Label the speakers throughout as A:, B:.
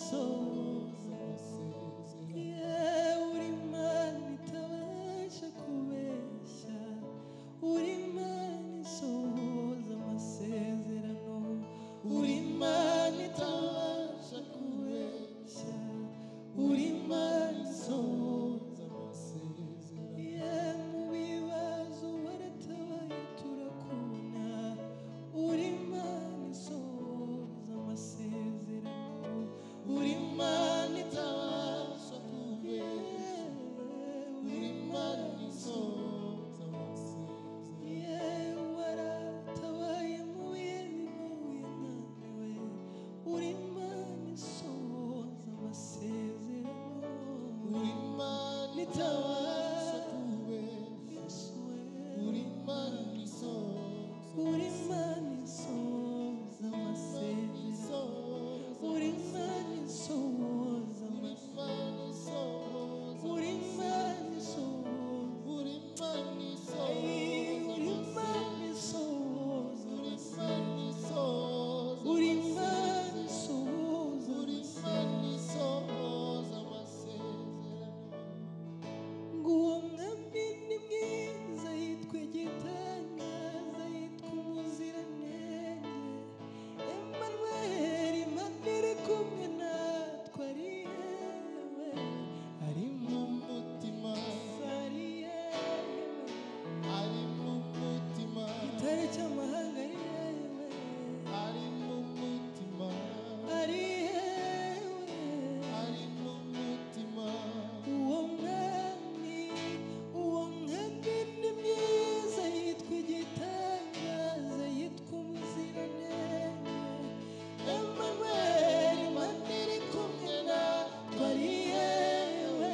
A: isohoza amasezerano. Yewe uri Imana itabasha kubeshya, uri Imana isohoza amasezerano, uri Imana itabasha kubeshya, uri Imana isohoza amasezerano. Yewe mu bibazo waratabaye turakubona, uri Imana isohoza amasezerano, uri Imana itabasha kubeshya, uri Imana isohoza amasezerano. Yewe waratabaye mu bihe bigoye mwami we, uri Imana isohoza amasezerano, uri Imana itabasha kubeshya, uri Imana isohoza, uri Imana isohoza amasezerano, uri Imana isohoza amasezerano, uri Imana isohoza, uri Imana isohoza, uri Imana isohoza, uri Imana isohoza, uri Imana isohoza, uri Imana isohoza amasezerano. Nguwo mwami ni mwiza, yitwa igitangaza, yitwa umuziranenge, Emmanuel, Imana iri kumwe natwe, ari yewe, ari mu mutima, ari yewe,
B: Ari mu mutima,
A: igitare cy'amahanga, ari yewe,
B: ari mu mutima,
A: ari yewe,
B: ari mu mutima.
A: Uwo mwami, uwo mwami ni mwiza, yitwa igitangaza, yitwa umuziranenge, Emmanuel, Imana iri kumwe natwe, ari yewe,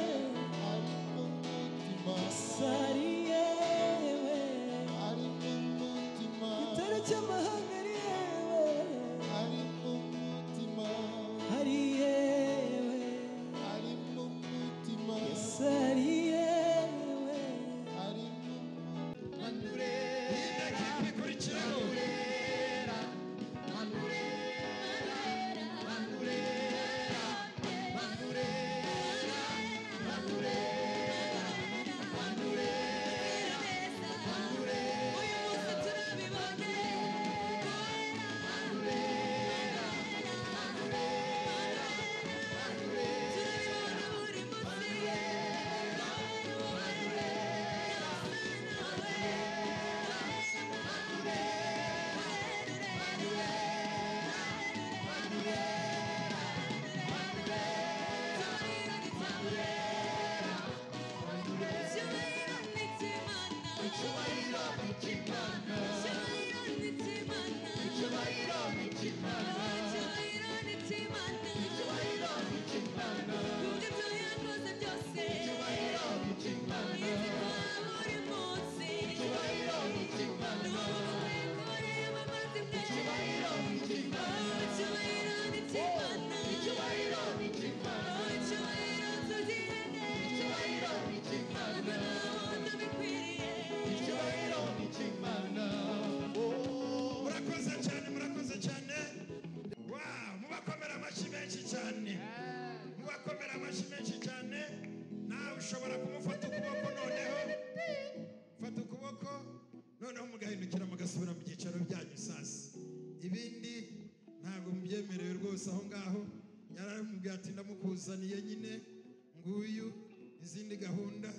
B: Ari mu mutima,
A: ari yewe,
B: ari mu mutima,
A: igitare cy'amahanga, ari yewe,
B: ari mu mutima,
A: ari yewe,
B: ari mu mutima,
A: Yesu ari yewe,
B: ari mu
C: Ikurikiraho
D: Uyu munsi turabibonye. Turabibona buri munsi. Icyubahiro ni icy'Imana. Icyubahiro ni icy'Imana. Icyubahiro ni icy'Imana. Icyubahiro ni icy'Imana. Kubyo yakoze byose. Icyubahiro ni icy'Imana. Yizikora buri munsi. Icyubahiro ni icy'Imana. N'ubu amazimwe. Icyubahiro ni icy'Imana. Icyubahiro ni icy'Imana. Icyubahiro ni icy'Imana. Icyubahiro tugihene. Icyubahiro ni icy'Imana. Ndabikwiriye.
B: Icyubahiro ni icy'Imana.
C: Murakoze cyane, murakoze cyane. Wow, mubakomera amashyi menshi cyane, mubakomera amashyi menshi cyane. Nawe ushobora kumufata ukuboko, noneho fata ukuboko, noneho mugahindukira mugasubira mu byicaro byanyu. Sasa ibindi ntabwo mubyemerewe rwose. Aho ngaho yaramubwiye ati ndamukuzaniye nyine nguyu, izindi gahunda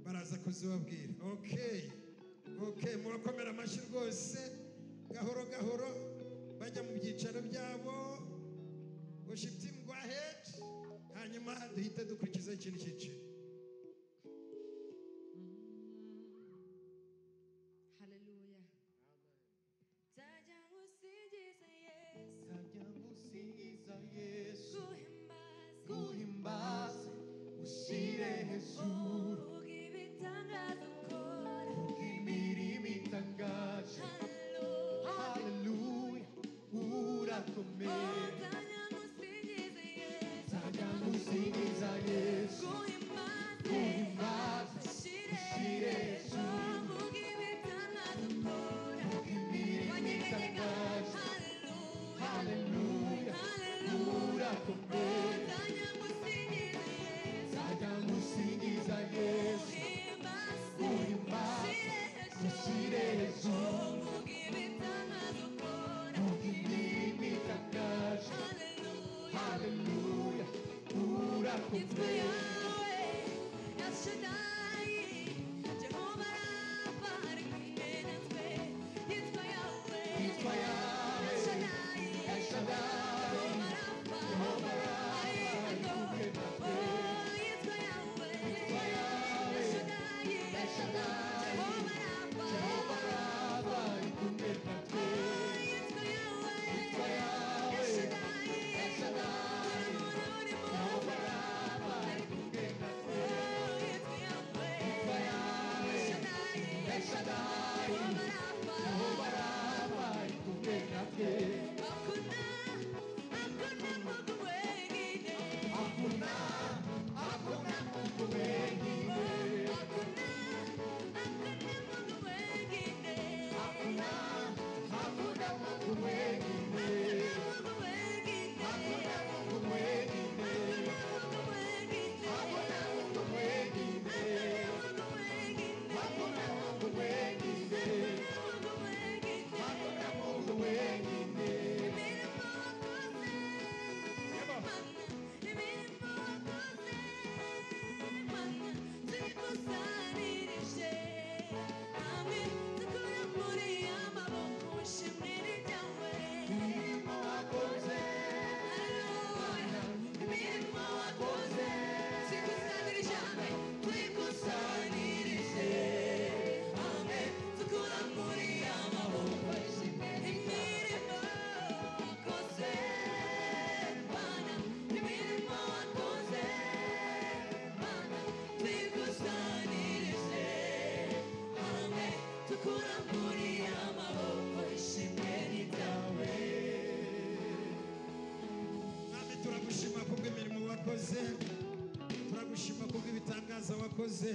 C: baraza kuzibabwira. Okay, okay, mubakomera amashyi rwose. Gahoro gahoro bajya mu byicaro byabo. Worship team, go ahead, hanyuma duhite dukurikiza ikindi cyiciro.
D: Haleluya. Nzajya ngusingiza Yesu,
B: Nzajya ngusingiza Yesu,
D: guhimbaza,
B: guhimbaze, ushyire hejuru,
D: uvuga ibitangaza ukora.
B: imirimo itangaje.
D: Haleluya.
B: Haleluya, urakomeye.
D: Nzajya ngusingiza Yesu,
B: Nzajya ngusingiza Yesu,
D: guhimbaza,
B: guhimbaze,
D: ushyire
B: ushyire hejuru,
D: uvuga ibitangaza ukora.
B: imirimo
D: Wanyeganyega.
B: itangaje.
D: Haleluya.
B: Haleluya,
D: Haleluya.
B: urakomeye. Hallelujah,
D: Yitwa Yahweh, El Shaddai, Jehovah Rapha, ari kumwe natwe. Yitwa Yahweh,
B: Yitwa Yahweh,
D: El Shaddai,
B: El Shaddai,
D: Jehovah Rapha,
B: Jehovah Rapha,
D: ari
B: ari kumwe natwe.
D: Oh, yitwa Yahweh,
B: Yitwa Yahweh,
D: El Shaddai,
B: El Shaddai,
D: Jehovah Rapha,
B: Jehovah Rapha, ari kumwe natwe.
D: Oh, yitwa Yahweh,
B: Yitwa Yahweh,
D: El Shaddai,
B: El Shaddai,
D: turamubona buri munsi.
B: Jehovah Rapha, ari kumwe natwe.
D: Oh, yitwa Yahweh,
B: Yitwa Yahweh,
D: El Shaddai,
B: El Shaddai,
D: Jehovah Rapha,
B: Jehovah Rapha, ari kumwe natwe.
D: Hakuna, hakuna Mungu mwingine.
B: Hakuna, hakuna Mungu mwingine.
D: Hakuna, hakuna Mungu mwingine.
B: Hakuna, hakuna Mungu mwingine.
D: Hakuna Mungu mwingine.
B: Hakuna Mungu mwingine.
D: Hakuna Mungu mwingine.
B: Hakuna Mungu mwingine.
D: Hakuna Mungu mwingine.
B: Hakuna Mungu mwingine.
D: Hakuna Mungu mwingine.
B: Hakuna Mungu mwingine.
D: Imirimo wakoze, Mana, imirimo wakoze, Mana, tuyikusanirije hamwe, dukura muri amaboko ushimire ryawe.
B: Imirimo wakoze,
D: Haleluya. Imirimo wakoze, tuyikusanirije hamwe, tuyikusanirije hamwe, dukura muri amaboko imirimo wakoze, Mana, imirimo wakoze, Mana, tuyikusanirije hamwe, dukura muri amaboko ishimwe ni ryawe.
C: Mwami turagushima kubw'imirimo wakoze, turagushima kubw'ibitangaza wakoze,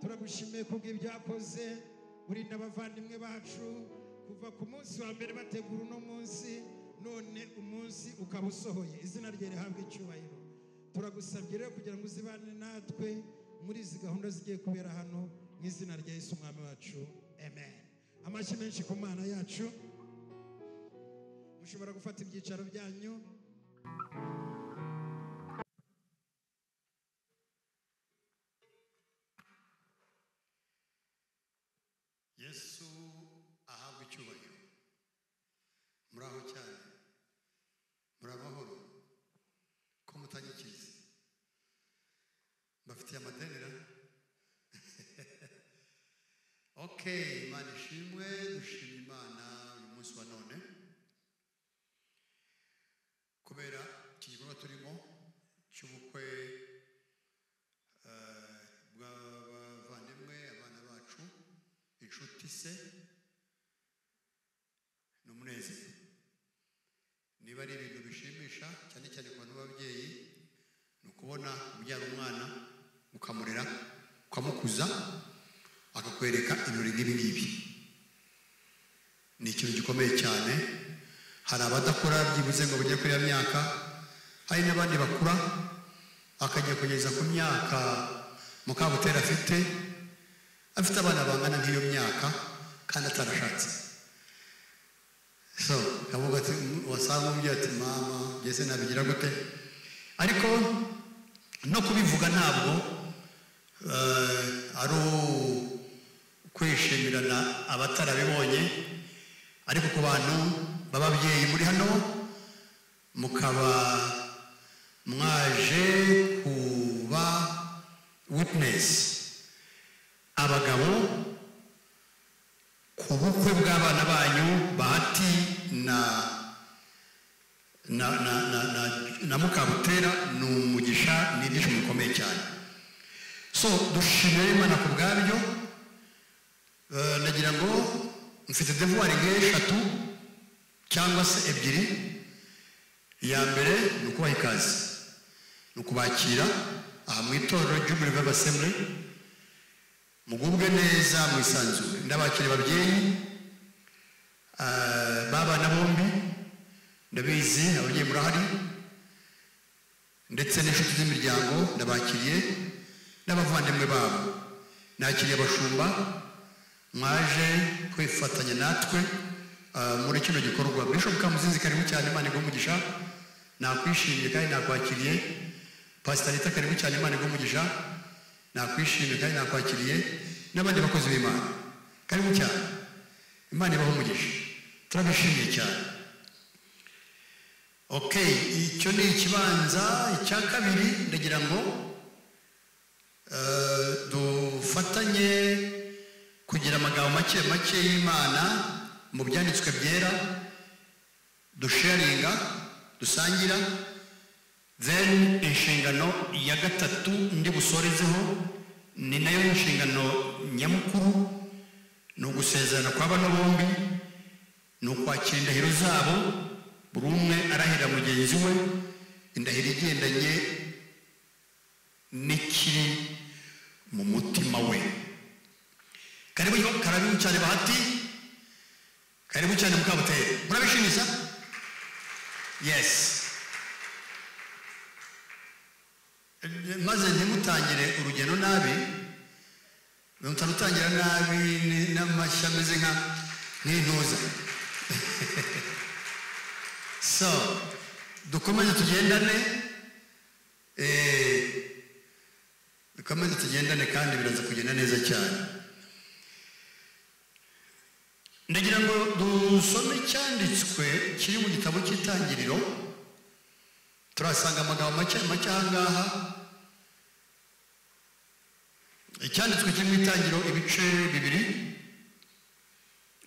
C: turagushimiye kubw'ibyakoze. Urinda abavandimwe bacu kuva ku munsi wa mbere bategura uno munsi, none umunsi ukaba usohoye. Izina rye rihabwe icyubahiro. Turagusabye rero kugira ngo uzibane natwe muri izi gahunda zigiye kubera hano, mu izina rya Yesu umwami wacu, amen. Amashyi menshi ku Mana yacu. Mushobora gufata ibyicaro byanyu.
E: Yesu ahabwa icyubahiro. Muraho cyane, muri amahoro, ko mutanyikiza mbafitiye amadenera. Okay, Imana ishimwe. Dushima Imana uyu munsi wa none kubera iki gikorwa turimo cy'ubukwe bw'abavandimwe, abana bacu, inshuti se. Ni umunezero, niba ari ibintu bishimisha cyane cyane ku bantu b'ababyeyi, ni ukubona ubyara umwana ukamurera ukamukuza akakwereka ibirori nk'ibi ngibi. Ni ikintu gikomeye cyane. Hari abadakora byibuze ngo bajye kuri iyo myaka, hari n'abandi bakura akajya kugeza ku myaka Mukabutera afite abana bangana nk'iyo myaka kandi atarashatse. So kavuga ati, wasanga umubyeyi ati mama ngeze nabigira gute? Ariko no kubivuga ntabwo ari ukwishimirana abatarabibonye, ariko ku bantu b'ababyeyi muri hano mukaba mwaje kuba witness, abagabo, ku bukwe bw'abana banyu Bahati na na na na na, na Mukabutera, ni umugisha, ni ibyishimo bikomeye cyane. So dushimira Imana ku bwabyo. Nagira ngo mfite devoir nk'eshatu cyangwa se ebyiri. Iya mbere ni ukubaha ikaze, ni ukubakira aha mu itorero Jubilee Revival Assembly, mugubwe neza mwisanzure. Ndabakira ababyeyi b'abana bombi, ndabizi ababyeyi murahari, ndetse n'inshuti z'imiryango ndabakiriye, n'abavandimwe babo. Nakiriye abashumba mwaje kwifatanya natwe muri kino gikorwa. Bishop Kamuzinzi, karibu cyane, Imana iguhe umugisha. Nakwishimiye kandi nakwakiriye. Pastor Rita, karibu cyane, Imana iguhe umugisha. Nakwishimiye kandi nakwakiriye, n'abandi bakozi b'Imana, karibu cyane, Imana ibahe umugisha, turabishimiye cyane. Okay, icyo ni ikibanza. Icya kabiri, ndagira ngo dufatanye kugira amagambo make make y'Imana mu byanditswe byera, dusharinga, dusangira. Then inshingano ya gatatu ndi busorezeho, ni nayo nshingano nyamukuru, ni ugusezerana kwa bano bombi, ni ukwakira indahiro zabo. Buri umwe arahira mugenzi we indahiro igendanye n'ikiri mu mutima we. Karibu, karibu cyane Bahati, karibu cyane Mukabutere. Murabishimisa? Yes. Maze ntimutangire urugendo nabi, mutarutangira nabi n'amashyi ameze nka nk'intuza. So dukomeze tugendane, dukomeze tugendane, kandi biraza kugenda neza cyane. Ndagira ngo dusome icyanditswe kiri mu gitabo cy'Itangiriro. Turasanga amagambo make make aha ngaha. Icyanditswe kiri mu Itangiriro ibice 2,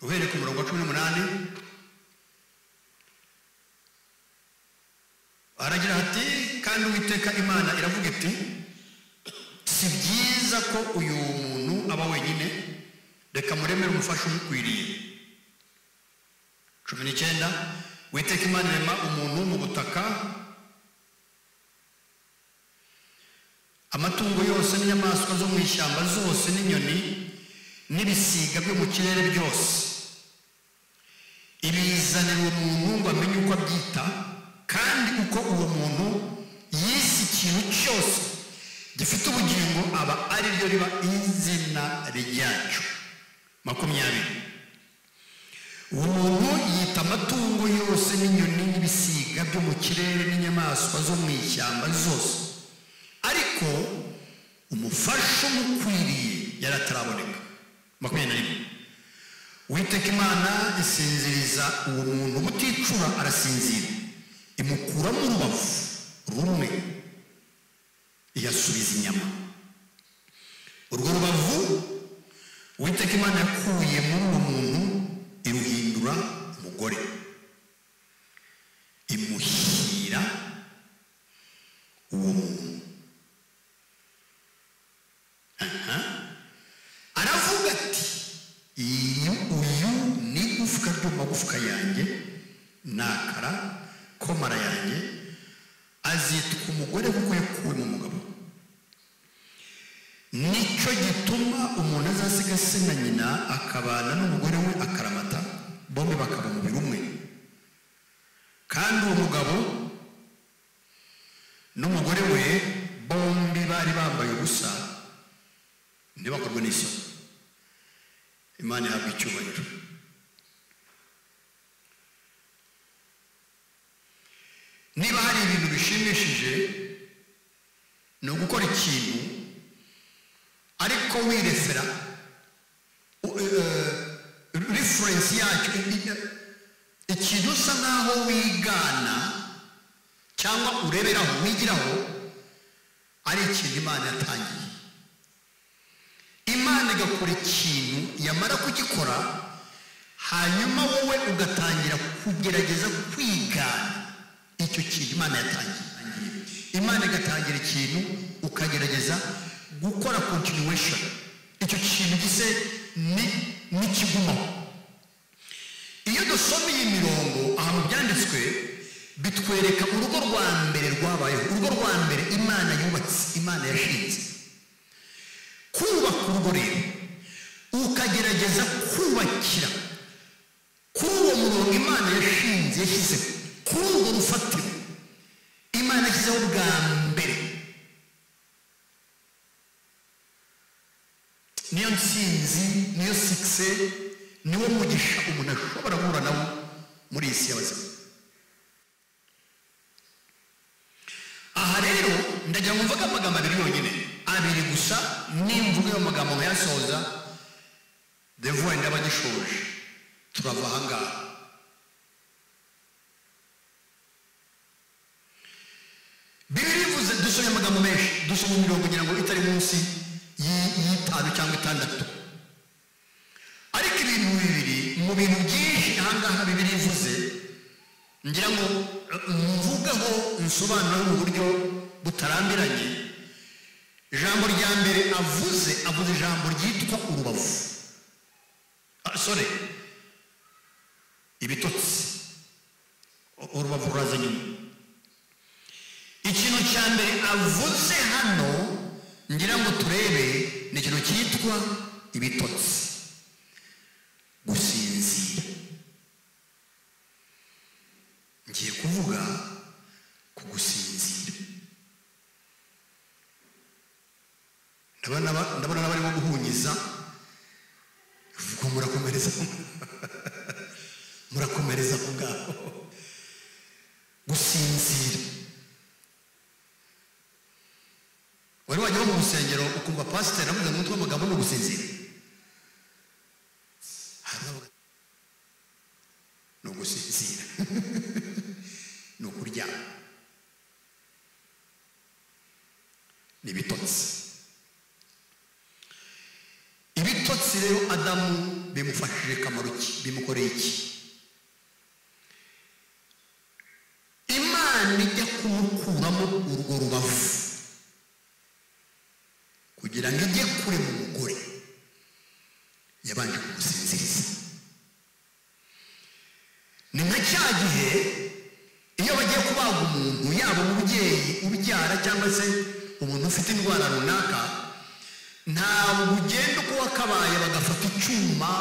E: uhereye ku murongo wa 18, haragira hati: "Kandi Uwiteka Imana iravuga iti: Si byiza ko uyu muntu aba wenyine, reka muremere umufasha umukwiriye." 19, Uwiteka Imana irema umuntu mu butaka, amatungo yose n'inyamaswa zo mu ishyamba zose n'inyoni n'ibisiga byo mu kirere byose, ibizanira uwo muntu ngo amenye uko abyita. Kandi uko uwo muntu yise ikintu cyose gifite ubugingo, aba ari ryo riba izina ryacyo. 20, uwo muntu yita amatungo yose n'inyoni n'ibisiga byo mu kirere n'inyamaswa zo mu ishyamba zose, ariko umufasha umukwiriye yari ataraboneka. 21, Uwiteka Imana isinziriza uwo muntu buticura, arasinzira, imukuramo urubavu rumwe, iyasubiza inyama. Urwo rubavu Uwiteka Imana yakuye muri uwo muntu iruhindura umugore, imushyira uwo muntu. Aravuga ati: "Uyu ni igufwa ryo mu magufwa yanjye n'akara komara yanjye, azitwa umugore kuko yakuwe mu mugabo. Nicyo gituma umuntu azasiga se na nyina, akabana n'umugore we akaramata, bombi bakaba umubiri umwe." Kandi uwo mugabo n'umugore we bombi bari bambaye ubusa, ntibakorwe n'isoni. Imana ihabwa icyubahiro. Niba hari ibintu bishimishije, ni ugukora ikintu ariko wirefera, reference yacyo, ikintu usa nkaho wigana cyangwa ureberaho, wigiraho, ari ikintu Imana yatangiye. Imana igakora ikintu, yamara kugikora, hanyuma wowe ugatangira kugerageza kwigana icyo kintu Imana yatangiye. Imana igatangira ikintu, ukagerageza gukora continuation, icyo kintu gise n'ikigumaho. Iyo dusoma iyi mirongo aha mu byanditswe, bitwereka urugo rwa mbere rwabayeho, urugo rwa mbere Imana yubatse, Imana yashinze. Kubaka urugo rero, ukagerageza kubakira kuri uwo murongo Imana yashinze, yashyizeho, kuri urwo rufatiro Imana yashyizeho bwa mbere, niyo ntsinzi, niyo succès, niwo mugisha umuntu ashobora guhura nawo muri iyi si y'abazima. Aha rero ndagira ngo mvuge amagambo abiri yonyine, abiri gusa, nimvuga ayo magambo nkayasoza devoir ndaba gishoje, turava aha ngaha. Bibiliya ivuze, dusomye amagambo menshi, dusomye imirongo ngira ngo itari munsi y'itanu cyangwa itandatu, ariko ibintu bibiri mu bintu byinshi aha ngaha Bibiliya ivuze ngira ngo mvugeho nsobanure mu buryo butarambiranye. Ijambo rya mbere avuze ijambo ryitwa urubavu, sorry, ibitotsi. Urubavu ruraza nyuma. Ikintu cya mbere avuze hano ngira ngo turebe ni ikintu cyitwa ibitotsi, gusinzira. Ngiye kuvuga ku gusinzira. Ndabona n'abarimo guhunyiza, ubwo murakomereza murakomereza aho ngaho. Gusinzira, wari wajya mu rusengero ukumva pasiteri avuga ngo umutwe w'amagambo ni ugusinzira. Ni ugusinzira, ni ukuryama, ni ibitotsi. Ibitotsi rero Adamu bimufashije kamaro ki? Bimukoreye iki? Imana ijya kumukuramo urwo rubavu kugira ngo ijye kure mu mugore, yabanje kumusinziriza. Ni nka cya gihe iyo bagiye kubaga umuntu, yaba umubyeyi ubyara cyangwa se umuntu ufite indwara runaka, ntabwo ugenda uko wakabaye bagafata icyuma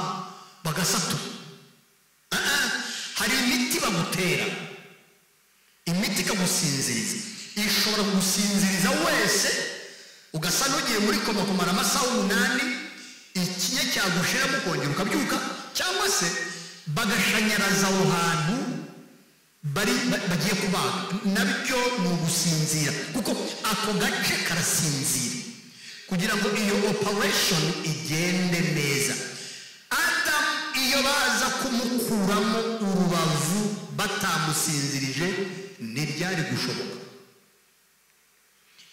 E: bagasatura. Hari imiti bagutera, imiti ikagusinziriza. Ishobora kugusinziriza wese ugasa n'ugiye muri koma kumara amasaha 8, ikinya cyagushiramo ukongera ukabyuka, cyangwa se bagashanyaraza aho hantu bari bagiye kubaga. Nabyo ni ugusinzira, kuko ako gace karasinzira kugira ngo iyo operation igende neza. Adam iyo baza kumukuramo urubavu batamusinzirije ntibyari gushoboka.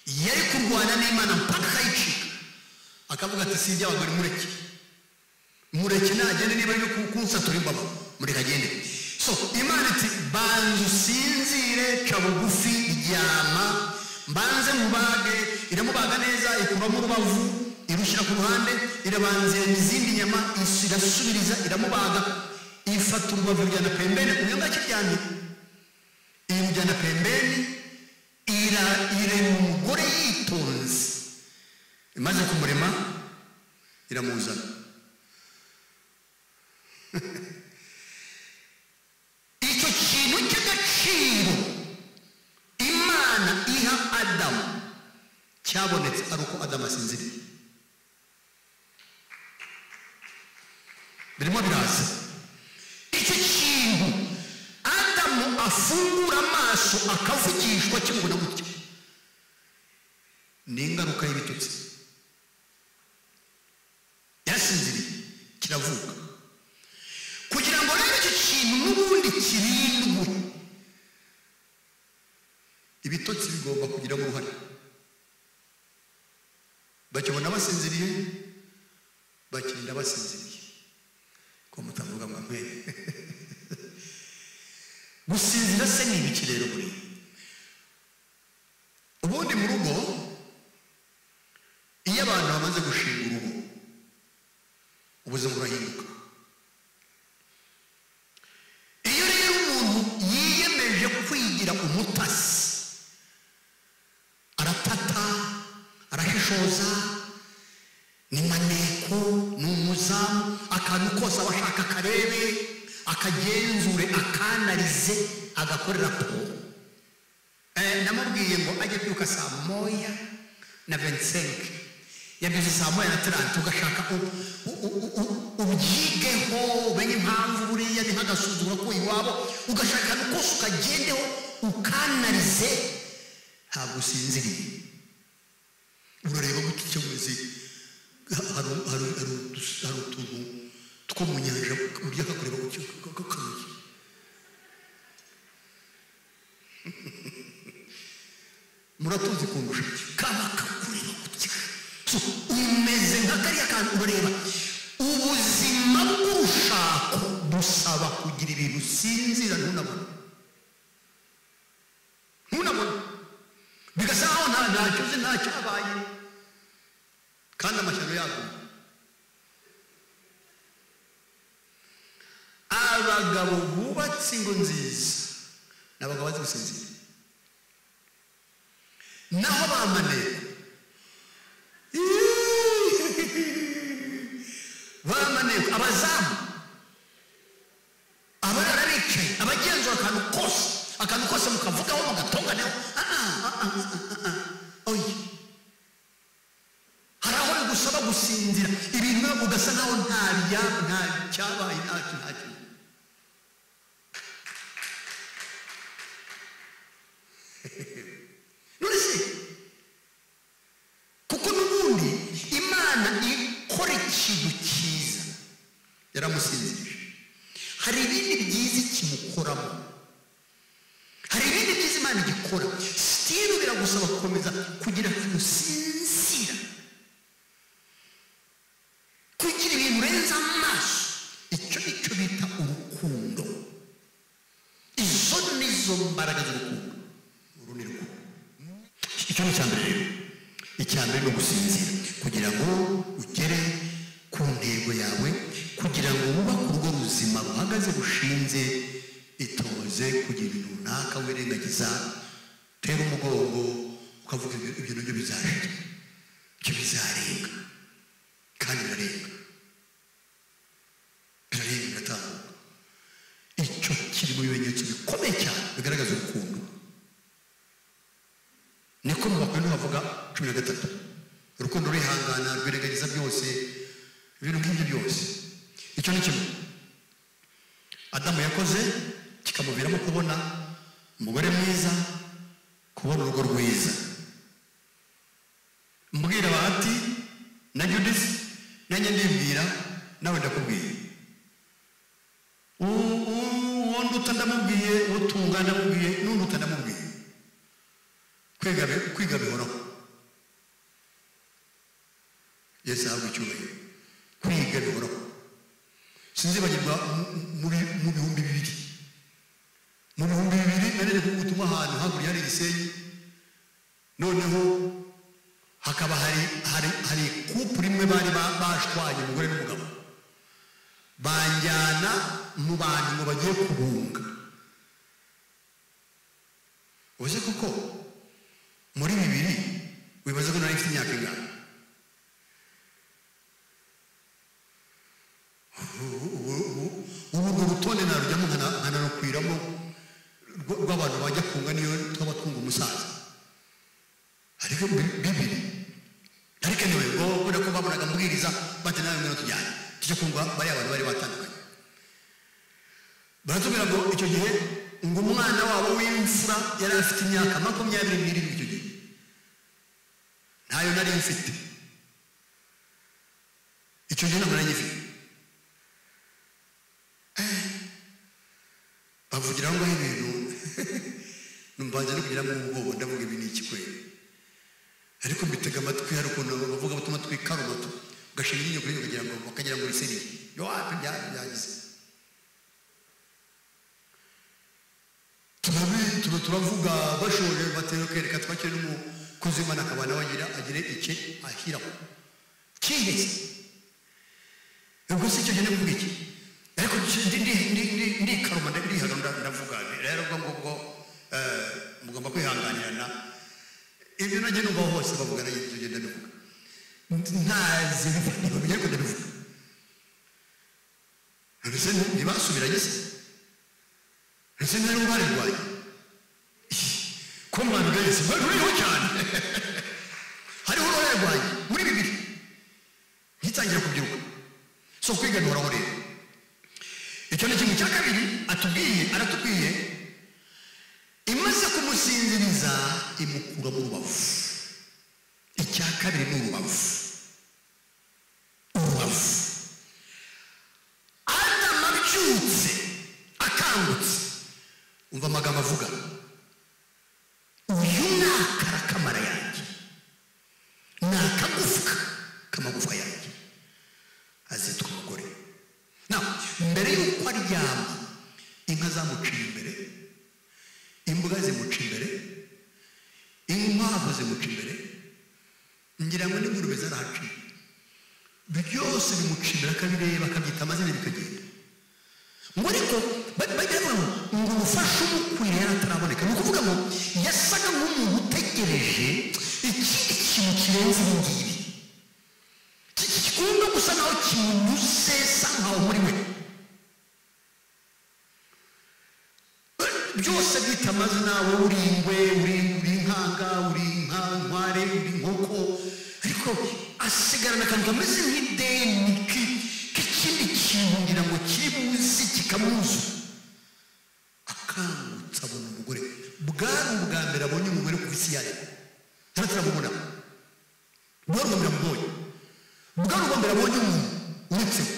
E: Yari kurwana n'Imana mpaka akayicika, akavuga ati si iby'abagore, mureke mureke nagende, niba ari kunsatura imbavu mureke agende. So Imana iti banza usinzire, ca bugufi, ryama, mbanze mubage. Iramubaga neza, ikuramo urubavu irushyira ku ruhande, irabanza izindi nyama irasubiriza, iramubaga, ifata urubavu irujyana pembeni. Uyu nguyu akiryamye irujyana pembeni, irema umugore yitonze. Imaze kumurema iramuzana. Icyo kintu cy'agaciro Imana iha Adamu cyabonetse ari uko Adamu asinziriye. Birimo biraza. Icyo kintu Adamu afungura amaso akavugishwa kimubona gutya, ni ingaruka y'ibitotsi. Yarasinziriye kiravuka. Kugira ngo rero icyo kintu n'ubundi kirindwe, ibitotsi bigomba kugiramo uruhare. Bakibona basinziriye, bakirinda basinziriye. Ko mutavuga ngo mwe gusinzira se ni ibiki rero? Buriya ubundi mu rugo iyo abantu bamaze gushinga urugo, ubuzima burahinduka. Iyo rero umuntu yiyemeje kwigira umutasi, aratata, arashishoza, ni maneko, ni umuzamu, akantu kose aba ashaka akarebe, akagenzure, akanarize, agakore raporo. Namubwiye ngo ajye byuka saa 1:25, yabyutse saa 1:30, ugashaka ubyigeho, umenye impamvu buriya ni nk'agasuzuguro ko iwabo, ugashaka akantu kose ukagendeho, ukanarize. Ntabwo usinziriye, urareba gutya icyo umeze, hari utuntu two mu nyanja urya kakureba gutya kakanuye. Muratuzi kundusha, kaba kakureba gutya. Umeze nka kariya kantu urareba. Ubuzima bw'urushako busaba kugira ibintu usinzira ntunabone, bigasa nkaho ntacyo uzi, ntacyabaye, kandi amashyano yaguye. Abagabo bubatse ingo nziza ni abagabo bazi gusinzira. Naho bamaneko abazamu, abarara bicaye, abagenzura akantu kose mukavugaho mugatonganeho. Oya, hari aho bigusaba gusinzira ibintu ugasa nkaho nta cyabaye, ntacyo. None se kuko n'ubundi Imana ikora ikintu cyiza yaramusinzirije, hari ibindi byiza ikimukoramo, hari ibindi byiza Imana igikora. Sitiri biragusaba gukomeza kugira ahantu usinzira, kugira ibintu urenza amaso. Icyo nicyo bita urukundo. Izo nizo mbaraga z'urukundo. Uru ni rukundo. Icyo ni icya mbere rero. Icya mbere ni ugusinzira kugira ngo ugere ku ntego yawe, kugira ngo wubake urugo ruzima ruhagaze rushinze. Itoze kugira ibintu runaka wirengagiza, tera umugongo ukavuga ibyo nabyo bizashira, ibyo bizarenga, kandi birarenga, biratambuka. Icyo kiri mu bimenyetso bikomeye cyane bigaragaza urukundo. Niko mu Bakorinto bavuga 13, urukundo rurihangana, rwirengagiza byose, ibintu nk'ibyo byose. Icyo ni kimwe Adamu yakoze kikamuviramo kubona umugore mwiza, kubona urugo rwiza. Mbwira Bahati na Judith, nanjye ndibwira nawe ndakubwiye, uwo nduta ndamubwiye, utunga ndamubwiye, n'unduta ndamubwiye. Kwiga bihoraho. Yesu ahabwa icyubahiro. Kwiga bihoraho. Sinzibagirwa mu 2000, mu 2000 nari kuvuga ubutumwa ahantu hakurya hari Gisenyi. Noneho hakaba hari couple imwe bari bashwanye, umugore n'umugabo, banjyana mu bantu ngo bagiye kubunga. Uzi koko muri 2000 wibaza ko nari mfite imyaka ingana? Ubu urwo rutonde narujyamo nkanarukwiramo rw'abantu bajya kunga, niyo twaba twunga umusaza. Ariko bibiri ariko niwe ngo kubera ko babonaga mbwiriza bati nawe ngwino tujyane tujye kunga bariya bantu bari batandukanye. Baratubwira ngo icyo gihe ngo umwana wabo w'imfura yari afite imyaka 27 icyo gihe, ntayo nari mfite icyo gihe, ntabwo nari ngifite. Bavugira ngo ibintu numbanze no kugiramo ubwoba, ndavuga ibi ni iki kweli? Ariko mbitega amatwi, hari ukuntu bavuga batuma twikaruma ugashinga iryinyo kuri ukagira ngo bakagira ngo riseriye. Yo wapi byagize. Turavuga bashoje batera kereka twakire n'umukozi w'Imana akaba nawe agire icye ashyiraho kihese. Ubwo si icyo gihe kuvuga iki? Ariko ndikaruma ndihaga ndavuga rero ubwo ngubwo mugomba kwihanganirana. Ibyo nanjye numva hose bavuga, nanjye ibyo ngenda ndabivuga, ntazi ntibamenye ariko ndabivuga. Mbese ntibasubiranye se? Mbese ntari uruhare rwanjye ko mwabigayese ruriho cyane? Hariho uruhare rwanjye muri bibiri ngitangira kubyiruka. So kwiga bihoraho rero. Icyo ni kimwe. Cya kabiri aratubwiye, imaze kumusinziriza imukura mu rubavu. Icya kabiri ni urubavu. Urubavu. Adamu abyutse akangutse, umva amagambo avuga: uyu ni akara k'amara yanjye, ni akagufwa k'amagufwa yanjye, azitwa umugore. Mbere y'uko aryama, inka zamuciye imbere, imbwa zimuca imbere, inkwavu zimuca imbere, ngira ngo n'ingurube zarahaciye, byose bimuca imbere, akabireba akabyita amazina bikagenda. Ngo ariko bagira ngo umufasha umukwiriye yari ataraboneka. Ni ukuvuga ngo yasaga nk'umuntu utegereje ikindi kintu kirenze ibi ngibi, kigomba gusa naho kimunyuze nkaho muri we. Byose byita amazina: wowe uri ingwe, uri inkanga, uri inkware, uri inkoko. Ariko asigarana akantu kameze nk'ideni k'ikindi kintu, ngira ngo kiri buzi kikamwuzura. Akangutse abona umugore. Bwari ubwa mbere abonye umugore ku isi yaremwe, taramubona. Bwari ubwa mbere amubonye, bwari ubwa mbere abonye umuntu uretse we.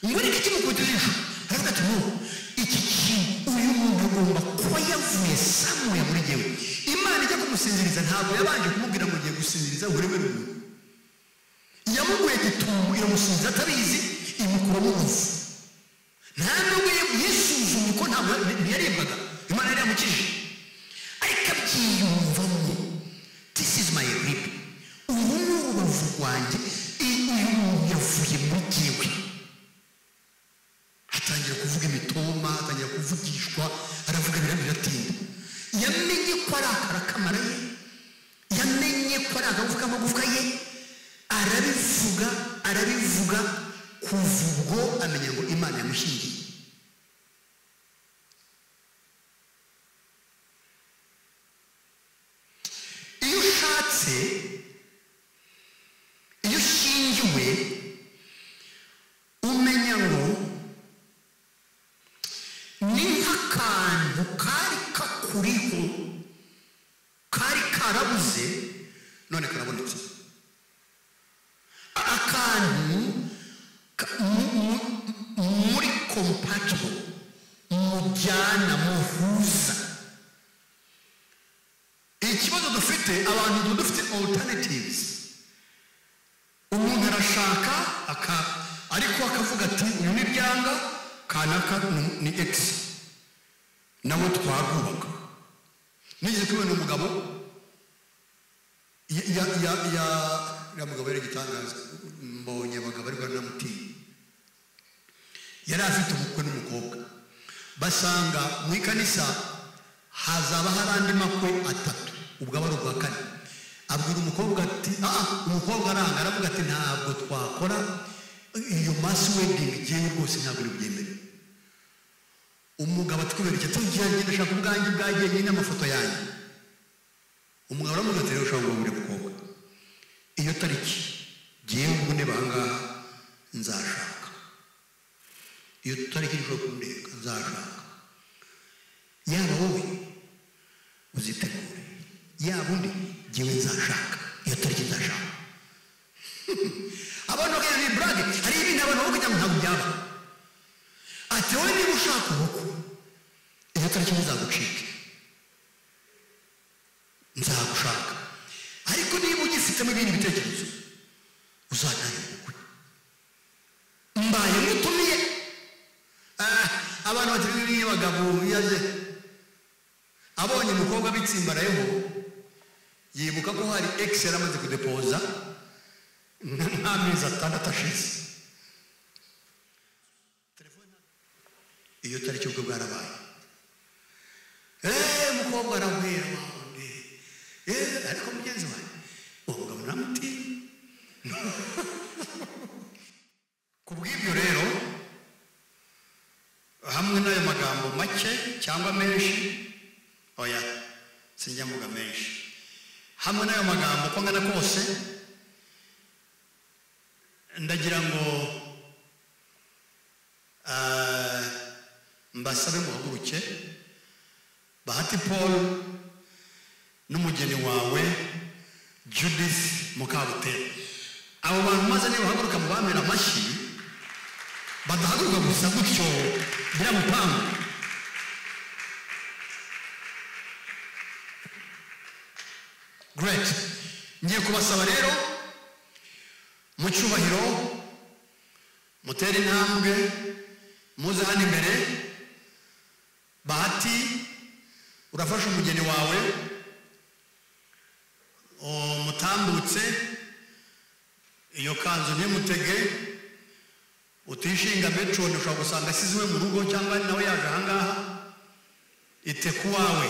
E: Ngo ariko ikimukubita ijisho, aravuga ati: no, iki kintu, uyu muntu agomba kuba yavuye samuye muri jyewe. Imana ijya kumusinziriza ntabwo yabanje kumubwira ngo ugiye gusinziriza uremere umuntu. Yamuguye gitumo iramusinziriza atabizi, imukuramo uruvu. Nta nubwo yisuzumye ko ntabwo ntiyaribwaga, Imana yari yamukijije, ariko abyiyumvamo: this is my rib, uru ni urubavu rwanjye, uyu muntu yavuye muri jyewe. Atangira kuvuga imitoma, atangira kuvugishwa, aravuga biratinda. Yamenye ko ari akara k'amara ye, yamenye ko ari akagufa k'amagufwa ye, arabivuga, arabivuga. Kuva ubwo amenya ngo Imana yamushyingiye. Iyo ushatse, iyo ushyingiwe, umenya ngo ni nk'akantu kari kakuriho, kari karabuze, none karabonetse. Akantu muri compatible, mujyana, muhuza. Ikibazo dufite, abantu dufite alternatives. Umuntu arashaka ariko akavuga ati: uyu ni byanga kanaka ni ex, nawe twarwubaka. Nigeze kubona umugabo ya mugabo yari igitangaza, mbonye abagabo ariko aramutinya. Yari afite ubukwe n'umukobwa, basanga mu ikanisa hazaba hari andi makwe atatu, ubwo aba ari ubwa kane. Abwira umukobwa ati: umukobwa aranga, aravuga ati: ntabwo twakora iyo mass wedding, jyewe rwose ntabwo iri bubyemere. Umugabo atwibera icyo tugira, ngenda ashaka ubwanjye bwagiye nyine amafoto yanjye. Umugabo aramubwira ati: rero ushobora guhura mukobwa, iyo tariki jyewe ubwo ndeba aha ngaha nzashaka, iyo tariki nshobora kundeka nzashaka, yaba wowe uzitegure, yaba undi, jyewe nzashaka iyo tariki nzashaka. Abantu bakagira ni burage. Hari ibintu abantu bavuga ngo ntabwo byaba. Ati: wowe niba ushaka ubukwe, iyo tariki ntizagucike, nzagushaka. Ariko niba ugifitemo ibindi bitekerezo, uzantangire ubukwe mbaye mutumiye. Abantu bati biriya bagabo yaje abonye umukobwa bitsimbarayeho, yibuka ko hari ex yari amaze kudepoza nk'amezi 6 ashize. Iyo tariki ubwo bwarabaye, umukobwa arahwera wundi, ariko mugenzi wanjye uwo mugabo namutinya. Ku bw'ibyo rero, hamwe n'ayo magambo make cyangwa menshi, oya sinjya mvuga menshi, hamwe n'ayo magambo uko angana kose, ndagira ngo mbasabe muhaguruke. Bahati Paul n'umugeni n'umugeni wawe Judith Mukabutera. Abo bantu maze nibahaguruka mubamera amashyi, badahaguruka gusa gutyo biramupangu. Great. Ngiye kubasaba rero mu cyubahiro mutere intambwe muze hano imbere. Bahati, urafasha umugeni wawe umutambutse, iyo kanzu ntimutege, utishinga metron, ushobora gusanga asize iwe mu rugo cyangwa nawe yaje ahangaha. Ite ku wawe,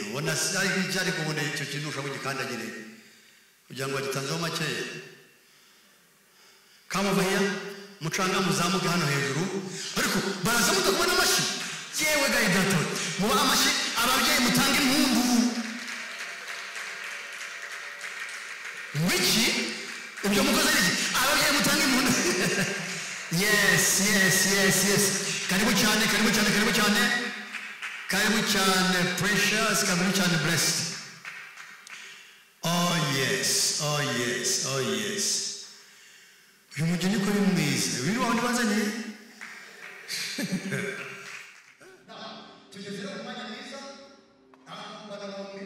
E: ubona cyari kubona icyo kintu ushobora kugikandagire kugira ngo bagitanzeho makeya. Come over here, mucanga muzamuke hano hejuru, ariko baraza mudakubona amashyi. Yewe gayi data, muba amashyi ababyeyi, mutange impundu. Wiki ibyo mukoze ni iki? Ababyeyi mutange impundu. Yes, yes, yes, yes. Karibu cyane, karibu cyane, karibu cyane, karibu cyane Precious, karibu cyane Blessed. Oh yes, oh yes, oh yes. Uyu mugeni ko ari mwiza, uyu ni wa wundi bazanye. Tugeze rero ku mwanya mwiza aho abana bombi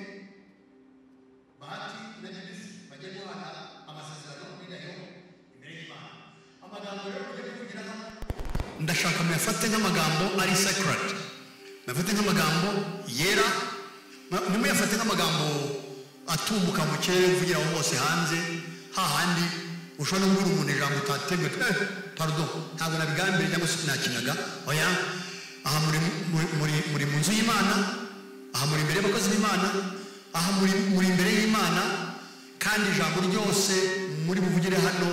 E: Bahati na Judith bagiye guhana amasezerano n'indahiro imbere y'Imana. Amagambo rero tugiye kuvugira hano ndashaka muyafate nk'amagambo ari sacred, muyafate nk'amagambo yera, ntimuyafate nk'amagambo atumbuka mu kirere uvugira aho hose hanze, hahandi ushobora no kubwira umuntu ijambo utateguye, pardon, ntabwo nabigambiriye cyangwa se sinakinaga. Oya, aha muri mu nzu y'Imana, aha muri imbere y'abakozi b'Imana, aha muri imbere y'Imana, kandi ijambo ryose muri buvugire hano,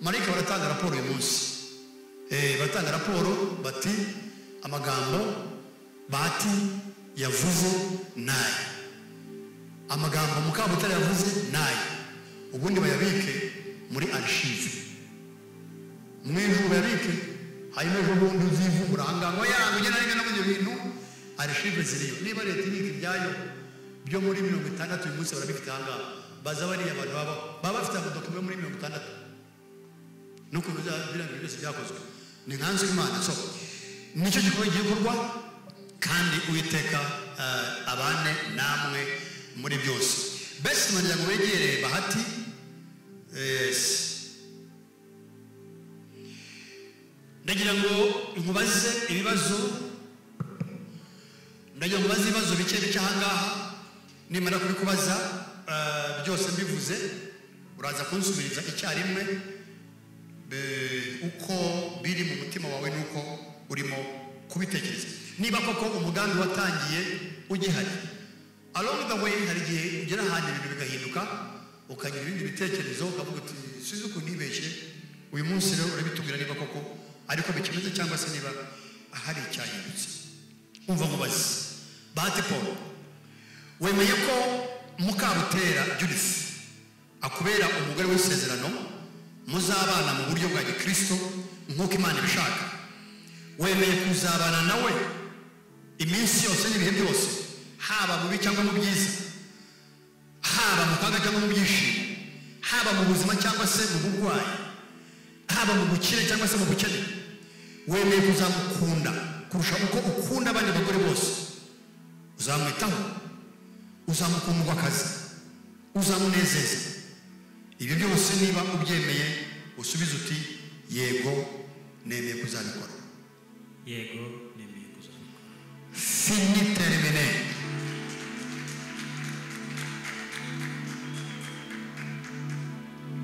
E: marayika baratanga raporo uyu munsi. Baratanga raporo bati amagambo Bahati yavuze nayo, amagambo Mukabutare yavuze nayo, ubundi bayabike muri archive mu ijuru, bayabike hanyuma ejo bundi uzivumbura ahangaha ngo yangu ugena rimwe no mu bintu. Archive ziriyo, niba leta ibika ibyayo byo muri 60 uyu munsi barabifite ahangaha, baza bariya abantu baba bafite amadokima muri 60 nuko biriya byose byakozwe ni nkanzwe Imana. So nicyo gikorwa gigiye gukorwa, kandi Uwiteka abane namwe muri byose. Best man ngo wegere Bahati. Yes. Ndagira ngo nkubaze ibibazo, ndagira ngo nkubaze ibibazo bike bike ahangaha. Nimara kubikubaza byose mbivuze, uraza kunsubiriza icyarimwe uko biri mu mutima wawe nuko urimo kubitekereza, niba koko umugambi watangiye ugihari. Along the way hari igihe ugera ahantu ibintu bigahinduka, ukagira ibindi bitekerezo, ukavuga uti sinzi ukuntu nibeshye. Uyu munsi rero urabitubwira niba koko ariko bikimeze cyangwa se niba ahari icyahindutse. Umva nkubaze, Bahati Paul, wemeye ko Mukabutera Judith akubera umugore w'isezerano, muzabana mu buryo bwa gikristo nk'uko Imana ibishaka? Wemeye kuzabana nawe iminsi yose n'ibihe byose, haba mu bibi cyangwa mu byiza, haba mu kaga cyangwa mu byishimo, haba mu buzima cyangwa se mu burwayi, haba mu bukire cyangwa se mu bukene? Wemeye kuzamukunda kurusha uko ukunda abandi bagore bose? Uzamwitaho, uzamukundwa akazi, uzamunezeza? Ibyo byose niba ubyemeye usubize uti yego, nemeye kuzabikora.
F: Yego, nemeye kuzabikora.
E: Fini terminé.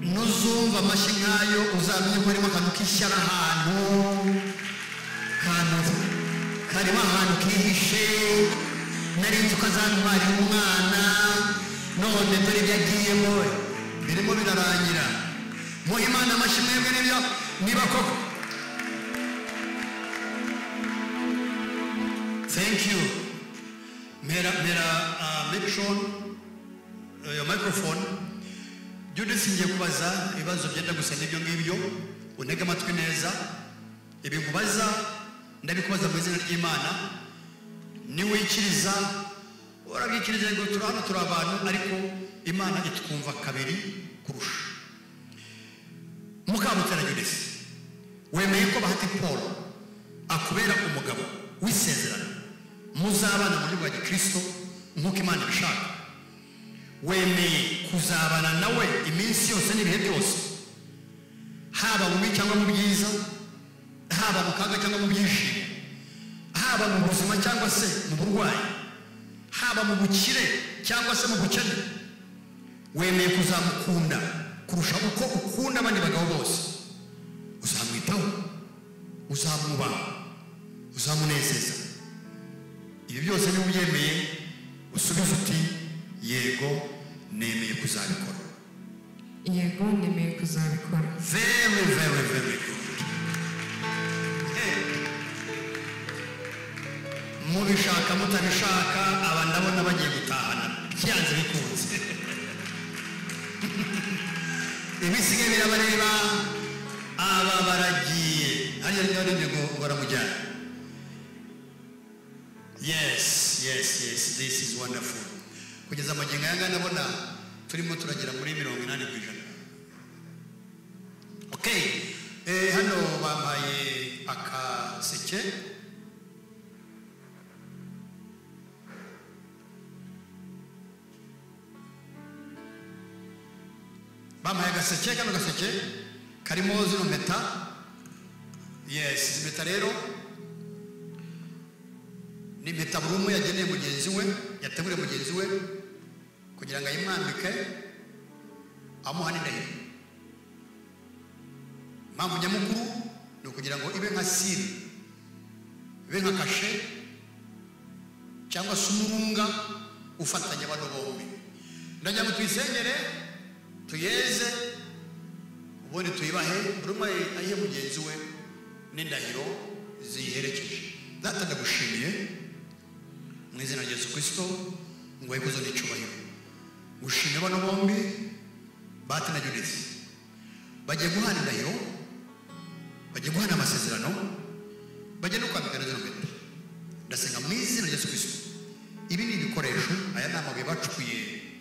E: Nuzumva amashyi nkayo uzamenye ko harimo akantu k'ishyari, ahantu karimo ahantu kihishe. Nari nzi ko azantwarira umwana, none dore ibyo agiyemo birimo birarangira. Muhe Imana amashyi mwebwe n'ibyo niba koko. Thank you. Mera microphone, your microphone. Judith, ngiye kubaza ibibazo byenda gusa n'ibyo ngibyo, untege amatwi neza. Ibi nkubaza ndabikubaza mu izina ry'Imana. Niwikiriza Urabyikiriza ngo turi hano turi abantu, ariko Imana itwumva kabiri kurusha. Mukabutera Judith, wemeye ko Bahati Paul akubera umugabo w'isezerano, muzabana mu buryo bwa gikristo nk'uko Imana ibishaka. Wemeye kuzabana nawe iminsi yose n'ibihe byose, haba mu bibi cyangwa mu byiza, haba mu kaga cyangwa mu byishimo, haba mu buzima cyangwa se mu burwayi, haba mu bukire cyangwa se mu bukene. Wemeye kuzamukunda kurusha uko ukunda abandi bagabo bose. Uzamwitaho, uzamwubaha, uzamunezeza. Ibi byose niba ubyemeye, usubize uti yego, nemeye kuzabikora.
G: Yego, nemeye kuzabikora.
E: Very, very, very good. Hey. Mubishaka mutabishaka, aba ndabona bagiye gutahana byanze bikunze. Ibisigaye birabareba, aba baragiye hariya niba ngo baramujyana. Yes, yes, yes, this is wonderful. Kugeza amagingo aya ngaya ndabona turimo turagera muri 80%. Okay, hano bampaye akaseke. Bampaye agaseke, kano gaseke karimo zino mpeta. Yes, izi mpeta rero ni impeta buri umwe yageneye mugenzi we, yateguriye mugenzi we kugira ngo ayimwambike, amuha n'indahiro. Impamvu nyamukuru ni ukugira ngo ibe nka siri, ibe nka kashe cyangwa se umurunga ufatanya bano bombi. Ndagira ngo tuyisengere, tuyeze, ubundi tuyibahe, buri umwe ayihe mugenzi we n'indahiro ziyiherekeje. Data, ndagushimiye mu izina rya Yesu Kristo, ngo ikuzo n'icyubahiro. Gushimira bano bombi, Bahati na Judith, bagiye guhana indahiro, bagiye guhana amasezerano, bagiye no kwambikana zino mpeta. Ndasenga mu izina rya Yesu Kristo, ibi ni ibikoresho, aya ni amabuye bacukuye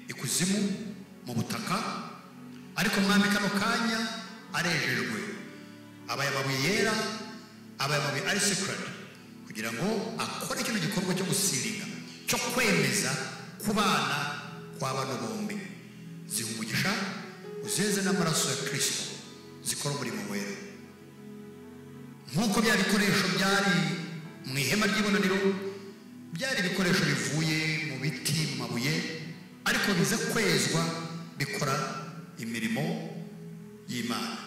E: ikuzimu mu butaka, ariko mwami kano kanya arejejwe, abaye amabuye yera, abaye amabuye ari sacred, kugira ngo akore kino gikorwa cyo gusiringa, cyo kwemeza kubana kwa bano bombi. Ziha umugisha, uzeze n'amaraso ya Kristo, zikora umurimo wera. Nk'uko bya bikoresho byari mu ihema ry'ibonaniro, byari ibikoresho bivuye mu biti, mu mabuye, ariko biza kwezwa bikora imirimo y'Imana.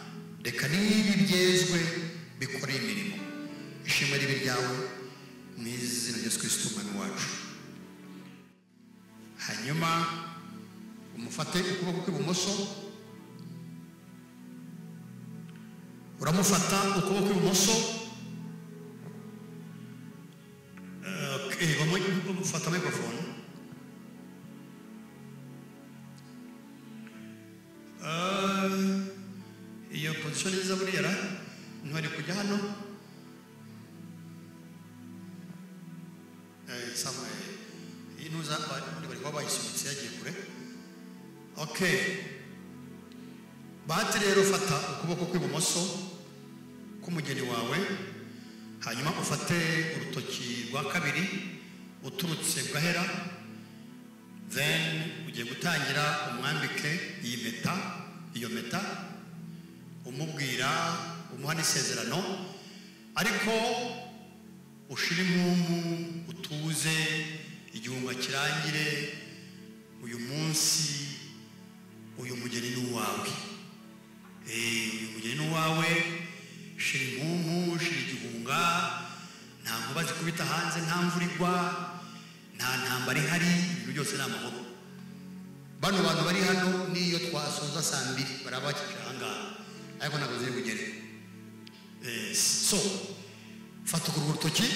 E: Reka n'ibi byezwe bikora imirimo. Ishimwe ribe ryawe mu izina rya Yesu Kristo Umwami wacu. Hanyuma umufate ukuboko kw'ibumoso, uramufata ukuboko kw'ibumoso, ufata microphone. Iyo position nziza buriya ra ntwari kujya hano. Somewhere inuza bari kuba bayisunitse yagiye kure. Okay, Bahati rero fata ukuboko kw'ibumoso k'umugeni wawe, hanyuma ufate urutoki rwa kabiri uturutse gahera, then ugiye gutangira umwambike iyi mpeta, iyo mpeta umubwira, umuha n'isezerano, ariko ushire impumu, utuze, igihunga kirangire. Uyu munsi uyu mugeni ni uwawe. Uyu mugeni ni uwawe. Shira impumu, shira igihunga, nta nkuba zikubita hanze, nta mvura igwa, nta ntambara ihari, ibintu byose ni amahoro. Bano bantu bari hano niyo twasoza saa 2 baraba bakiri aha ngaha, ariko ntabwo ziri bugere. So fata urwo rutoki,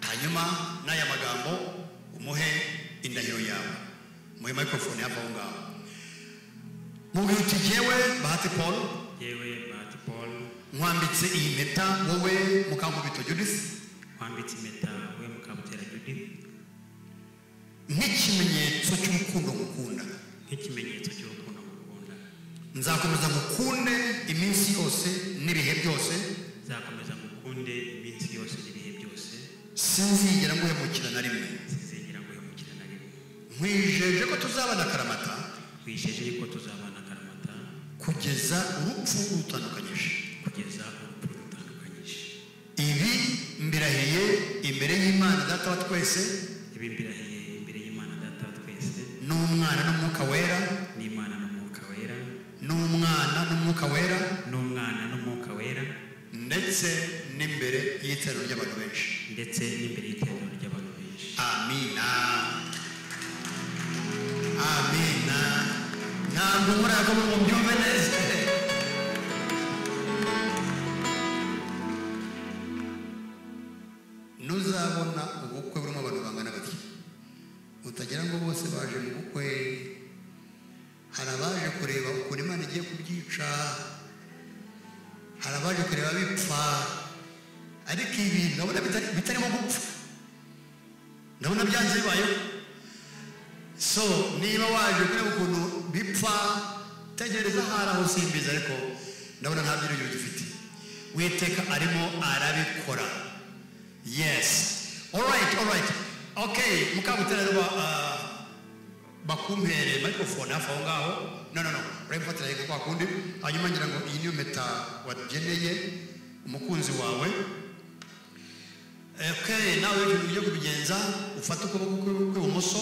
E: hanyuma n'aya magambo umuhe indahiro yawe. Umuhe microphone hafi aho ngaho. Mubwire uti jyewe Bahati Paul,
F: Yewe Bahati Paul,
E: nkwambitse iyi mpeta wowe Mukankubito Judith,
F: nkwambitse impeta wowe Mukabutera Judith,
E: Nk'ikimenyetso cy'urukundo ngukunda.
F: Nk'ikimenyetso cy'urukundo ngukunda.
E: Nzakomeza ngukunde iminsi yose n'ibihe byose.
F: Nzakomeza ngukunde iminsi yose n'ibihe byose.
E: Sinzigera nguhemukira na rimwe.
F: Sinzigera nguhemukira na rimwe.
E: Nkwijeje ko tuzabana akaramata.
F: Nkwijeje yuko tuzabana akaramata.
E: Kugeza urupfu rutandukanyije.
F: Kugeza urupfu rutandukanyije.
E: Ibi mbirahiye imbere y'Imana Data wa twese.
F: Ibi mbirahiye imbere y'Imana Data wa twese.
E: N'Umwana n'Umwuka Wera.
F: N'Imana n'Umwuka Wera.
E: N'Umwana n'Umwuka Wera.
F: N'Umwana n'Umwuka Wera.
E: Ndetse n'imbere y'iteraniro ry'abantu benshi.
F: Ndetse n'imbere y'iteraniro ry'abantu benshi.
E: Amina. Amina. Ntabwo murako ngo mbyumve neza. Nuzabona ubukwe burimo abantu bangana batya, utagira ngo bose baje mu bukwe. Hari abaje kureba ukuntu Imana igiye kubyica, hari abaje kureba bipfa, ariko ibi ndabona bitarimo gupfa, ndabona byanze bibayeho. So niba waje kureba ukuntu bipfa, tegereza hari aho usimbiza, ariko ndabona nta byiringiro gifite. Uwiteka arimo arabikora. Yes. All right, all right. Okay, Mukabutera rero bakumpere microphone hafi aho ngaho. No, no, no. Urabifatira yego kwa kundi. Hanyuma ngira ngo iyi niyo mpeta wageneye umukunzi wawe. Okay, nawe ibintu ugiye kubigenza, ufate ukuboko kw'ibumoso,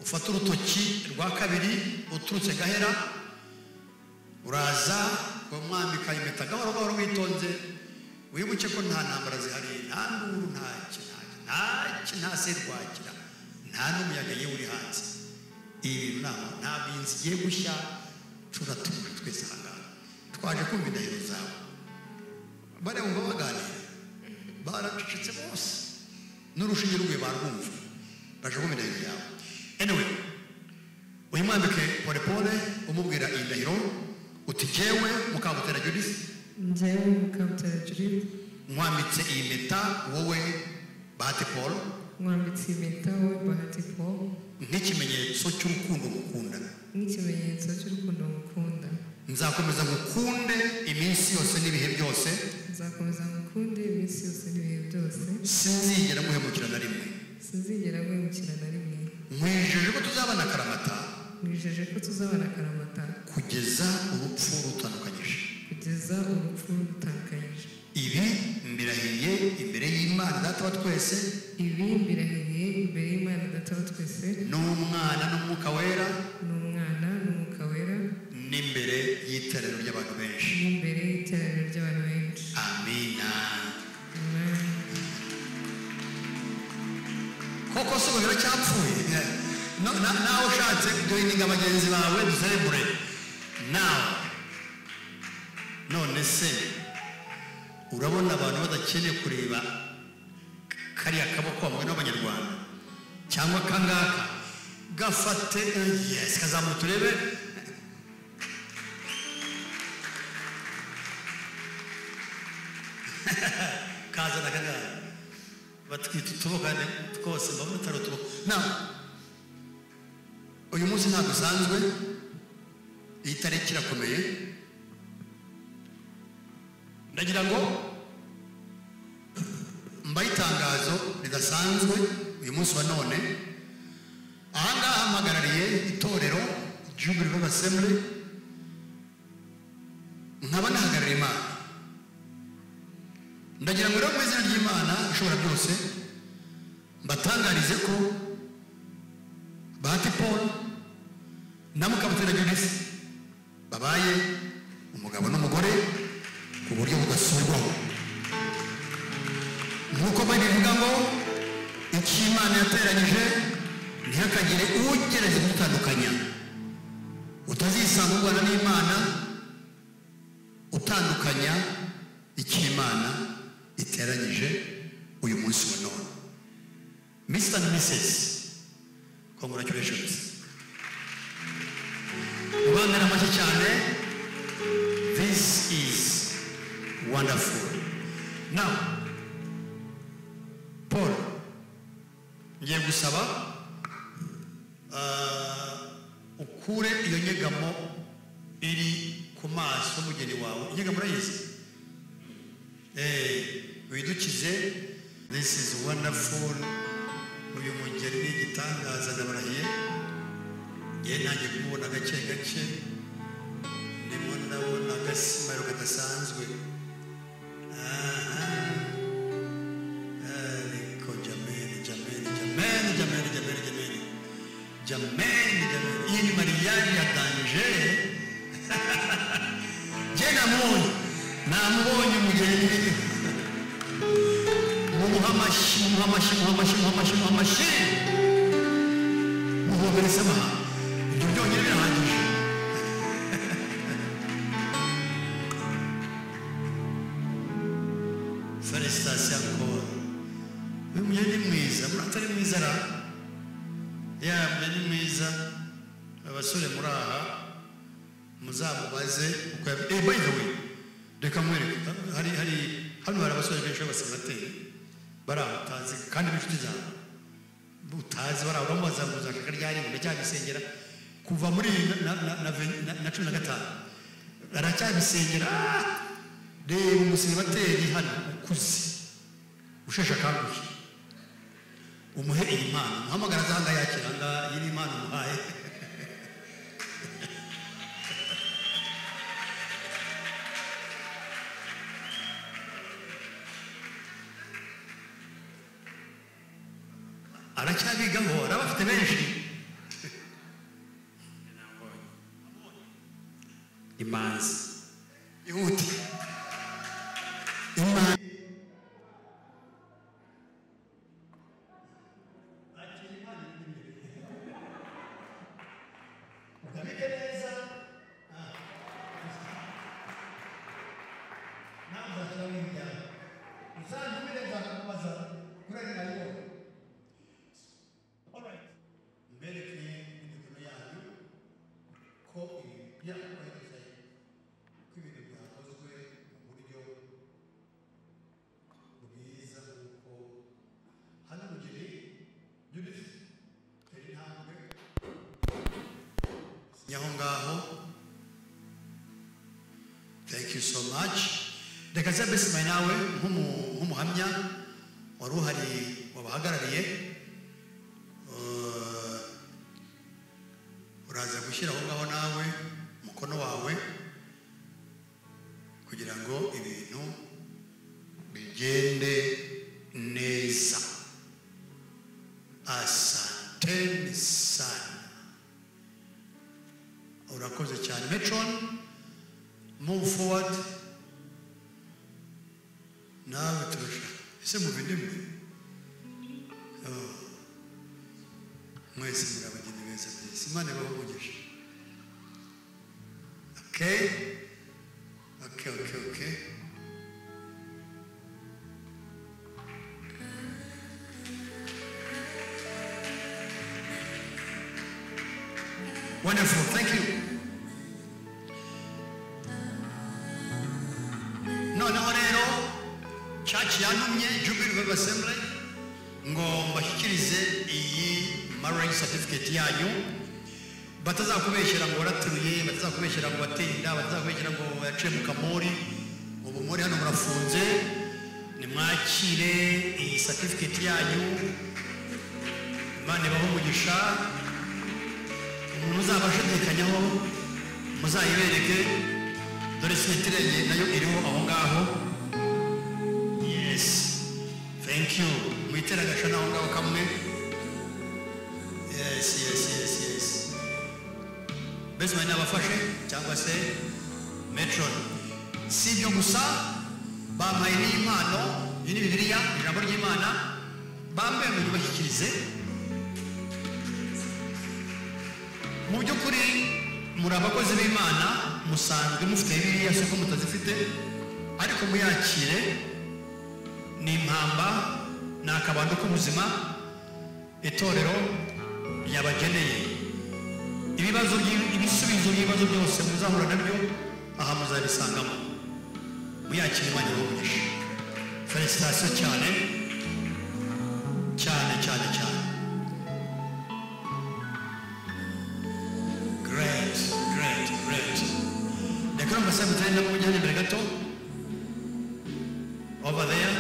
E: ufate urutoki rwa kabiri uturutse gahera, uraza umwambika impeta gahoro gahoro witonze. Wibuke ko nta ntambara zihari, nta nduru, nta nta nta serwakira, nta n'umuyaga yewe uri hanze. Ibi nama ntabwo inzu igiye gushya, turatuje twese aha ngaha. Twaje kumva indahiro zawe. Bariya bumva baganira, baracecetse bose, n'urushinge rwe barwumva, baje kumva indahiro yawe. Anyway, uyimwambike pole pole, umubwira iyi ndahiro uti jyewe Mukabutera Judith,
G: Njyewe Mukabutera Judith,
E: nkwambitse iyi mpeta wowe Bahati Paul,
G: nkwambitse iyi mpeta wowe Bahati Paul,
E: nk'ikimenyetso cy'urukundo ngukunda.
G: Nk'ikimenyetso cy'urukundo ngukunda.
E: Nzakomeza ngukunde iminsi yose n'ibihe byose.
G: Nzakomeza ngukunde iminsi yose n'ibihe byose.
E: Sinzigera nguhemukira na rimwe.
G: Sinzigera nguhemukira na rimwe.
E: Nkwijeje ko tuzabana akaramata.
G: Nkwijeje ko tuzabana akaramata.
E: Kugeza urupfu rutandukanyije.
G: Kugeza urupfu rutandukanyije.
E: Ibi mbirahiye imbere y'Imana Data wa twese.
G: Ibi mbirahiye imbere y'Imana Data wa twese.
E: N'Umwana n'Umwuka Wera.
G: N'Umwana n'Umwuka Wera.
E: N'imbere y'iteraniro ry'abantu benshi.
G: N'imbere y'iteraniro ry'abantu benshi.
E: Amina.
G: Amen.
E: Koko se ubu biracyapfuye? Nawe ushatse joininga bagenzi bawe duserebure nawe. None se urabona abantu badakeneye kureba kariya kaboko bamwe n'Abanyarwanda cyangwa kangaka gafate, yes, kazamuka turebe. Kazana kangaka batwita utuboko twose mbabona atari utuboko. Now uyu munsi ntabwo usanzwe, iyi tariki irakomeye. Ndagira ngo mbaye itangazo ridasanzwe uyu munsi wa none. Aha ngaha mpagarariye itorero Jubilee Revival Assembly, nkaba nahagarariye Imana. Ndagira ngo rero mu izina ry'Imana ishobora byose mbatangarize ko Bahati Paul na Mukabutera Judith babaye umugabo n'umugore ku buryo budasubirwaho. Nk'uko babivuga ngo icyo Imana yateranyije ntihakagire ugerageza kugitandukanya. Utazisanga urwana n'Imana utandukanya icyo Imana iteranyije uyu munsi wa none. Mr and Mrs, congratulations. Mubambere amashyi cyane. This is wonderful. Now, Paul, Ngiye gusaba ukure iyo nyegamo iri ku maso y'umugeni wawe. Inyegamo urayizi? Widukize. This is wonderful. Uyu mugeni ni igitangaza, ndabarahiye. Ngiye ntangiye kumubona gake gake, ndimo ndabona agasimaro kadasanzwe. Ariko jameni jameni jameni jameni jameni jameni jameni jameni, iyi ni mariage ya danger. Jye namubonye umugeni. Mumuha amashyi, mumuha amashyi, mumuha amashyi, mumuha amashyi, mumuha amashyi, muhobere samaha. Ibyo byonyine birahagije. Félicitations encore. Uyu mugeni ni mwiza, atari mwiza ra? Ya mugeni ni mwiza. Abasore muri aha muzamubaze uko by the way, reka nkwereke, hari hano hari abasore benshi b'abasenateri bari aho utazi kandi b'inshuti zawe utazi, bari aho uramubaza ngo uzashaka ryari, ngo ndacyabisengera kuva muri na 15 aracyabisengera. Reba umusenateri hano ukuze usheshe akanguhe, umuhe iyi mpano, umuhamagara aza yakira ngaha, iyi ni impano umuhaye. Aracyabigaho, arabafite benshi.
F: Imanzi
E: ihute, imanzi. Ukabike neza. Nawe uzashyiramo ibyawe, uzantumire nzakubaza kuri ari nayo. Mbereke imikono yanyu ko ibintu byakozwe mu buryo bwiza, nk'uko hano mugeni Judith tera intambwe aho ngaho. Thank you so much. Reka nze mbese nawe nk'umuhamya wari uhari wabahagarariye, uraza gushyira aho ngaho nawe umukono wawe kugira ngo ibintu bigende neza. Asanteni sana, urakoze cyane. Metron, move forward. Nawe turashaka ese muva indimi? Mwese muri abageni beza beza, Imana ibahe umugisha. Okay, okay, okay, okay. Wonderful, thank you. Noneho rero church yantumye Jubilee Revival Assembly ngo mbashyikirize iyi marriage certificate yanyu. Batazakubeshyera ngo warateruye, batazakubeshyera ngo wateye inda, batazakubeshyera ngo yaciye mu kamori. Ubu muri hano murafunze, nimwakire iyi certificate yanyu. Imana ibahe umugisha. Umuntu uzabashidikanyaho muzayibereke, dore signature nayo iriho aho ngaho. Yes, thank you. Mwitera agashana aho ngaho kamwe. Yes, yes, yes, yes. Mbese mwene abafashe cyangwa se metron. Si ibyo gusa, bampaye n'impano, iyi ni Bibiliya, ijambo ry'Imana, bambaye ngo nyubashyikirize. Mu by'ukuri muri abakozi b'Imana, musanzwe mufite Bibiliya, si uko mutazifite, ariko muyakire. Ni impamba, ni akabando k'ubuzima itorero ryabageneye. Ibibazo, ibisubizo by'ibibazo byose muzahura nabyo aha muzabisangamo. Muyakire, Imana ibahe umugisha. Félicitations cyane cyane cyane cyane. Cemetery nabo mujyane imbere gato. Over there.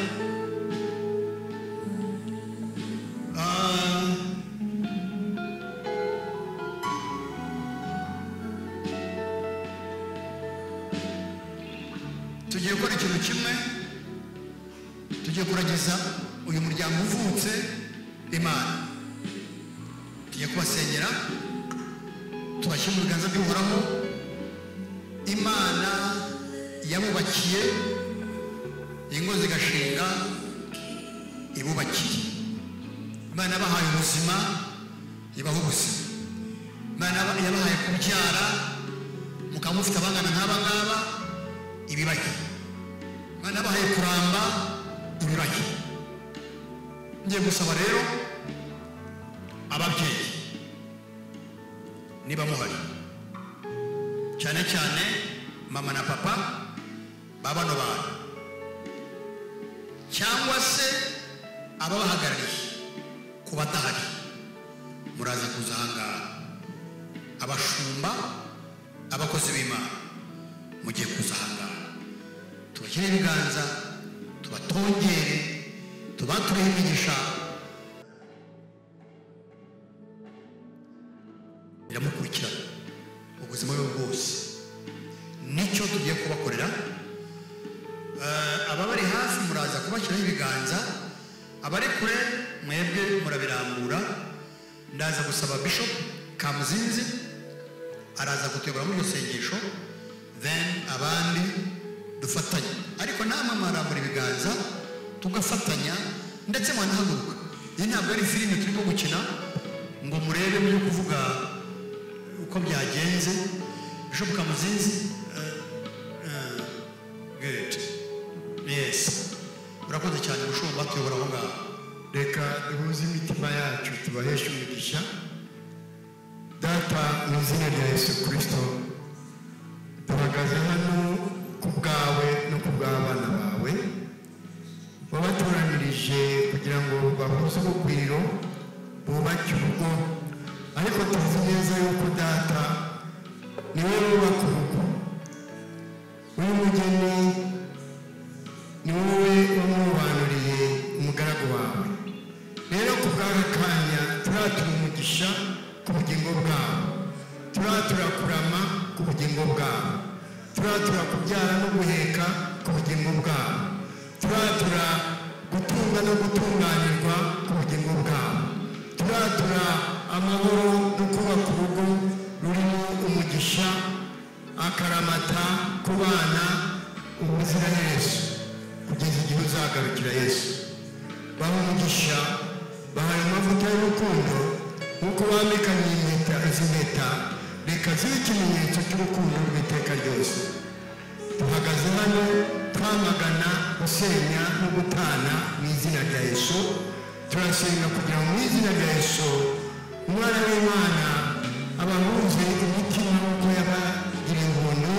E: Tugiye gukora ikintu kimwe, tugiye kuragiza uyu muryango uvutse Imana. Tugiye kubasengera, tubashyire mu biganza by'Uhoraho. Imana yabubakiye ingo zigashinga, ibubakiye. Imana yabahaye ubuzima, ibaha ubuzima. Imana yabahaye kubyara, mukaba mufite abangana nk'aba ngaba, ibibahe. Imana yabahaye kuramba, ibibahe. Ngiye gusaba rero ababyeyi niba muhari, cyane cyane mama na papa ba bano bantu, cyangwa se ababahagarariye ku badahari, muraza kuza aha ngaha. Abashumba, abakozi b'Imana, mugiye kuza aha ngaha, tubashyire ibiganza, tubatongere, tubatureho imigisha. Iramukurikirana ubuzima bwe bwose. Nicyo tugiye kubakorera. Ababari hafi muraza kubashyiraho ibiganza, abari kure mwebwe murabirambura. Ndaza gusaba Bishop Kamuzinzi araza kutuyobora muri iryo sengesho, then abandi dufatanye. Ariko namwe mwarambura ibiganza tugafatanya, ndetse mwanahaguruka. Iyi ntabwo ari filime turimo gukina ngo murebe mujye kuvuga uko byagenze. Bishop Kamuzinzi, good, yes, urakoze cyane mushumba, tuyobora aho ngaho.
H: Reka duhuze imitima yacu tubaheshe umugisha. Data, mu izina rya Yesu Kristo, duhagaze hano ku bwawe no ku bw'abana bawe wabatoranirije kugira ngo bahuze urugwiro, bubake urugo. Ariko tuzi neza yuko Data niwe wubaka urugo. Uyu mugeni ni wowe wamwubanuriye umugaragu wawe. Rero ku bw'aka kanya turatura umugisha ku bugingo bwabo, turatura kurama ku bugingo bwabo, turatura kubyara no guheka ku bugingo bwabo, turatura gutunga no gutunganirwa ku bugingo bwabo, turatura amahoro no kubaka urugo rurimo umugisha, akaramata ku bana ubuziraherezo kugeza igihe uzagarukira Yesu. Baha umugisha, bahaye amavuta y'urukundo nk'uko bambikanye impeta. Izi mpeta reka zibe ikimenyetso cy'urukundo rw'iteka ryose. Duhagaze hano twamagana gusenya no gutana mu izina rya Yesu. Turasenga kugira ngo mu izina rya Yesu umwana w'Imana abahuze imitima nk'uko yabagiriye ubuntu,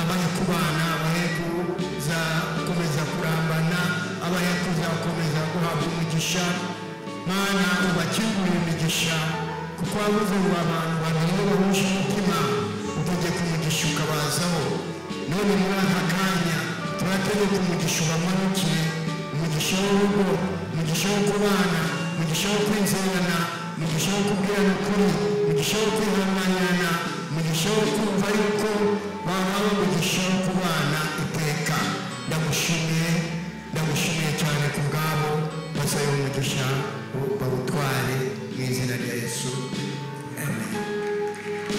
H: abahe kubana, abahe kuzakomeza kurambana, abahe kuzakomeza guhabwa umugisha. Mana, ubakingurire imigisha, kuko wavuze ngo abantu babiri bahuje umutima utegeka umugisha ukabazaho. None muri aka kanya turategeka umugisha ubamanukire, umugisha w'urugo, umugisha wo kubana, umugisha wo kwizerana, umugisha wo kubwirana ukuri, umugisha wo kwihanganirana, umugisha wo kumva yuko bahawe umugisha wo kubana iteka. Ndagushimiye, ndagushimiye cyane ku bwabo. Basabe umugisha bawutware mu izina rya Yesu. Amen.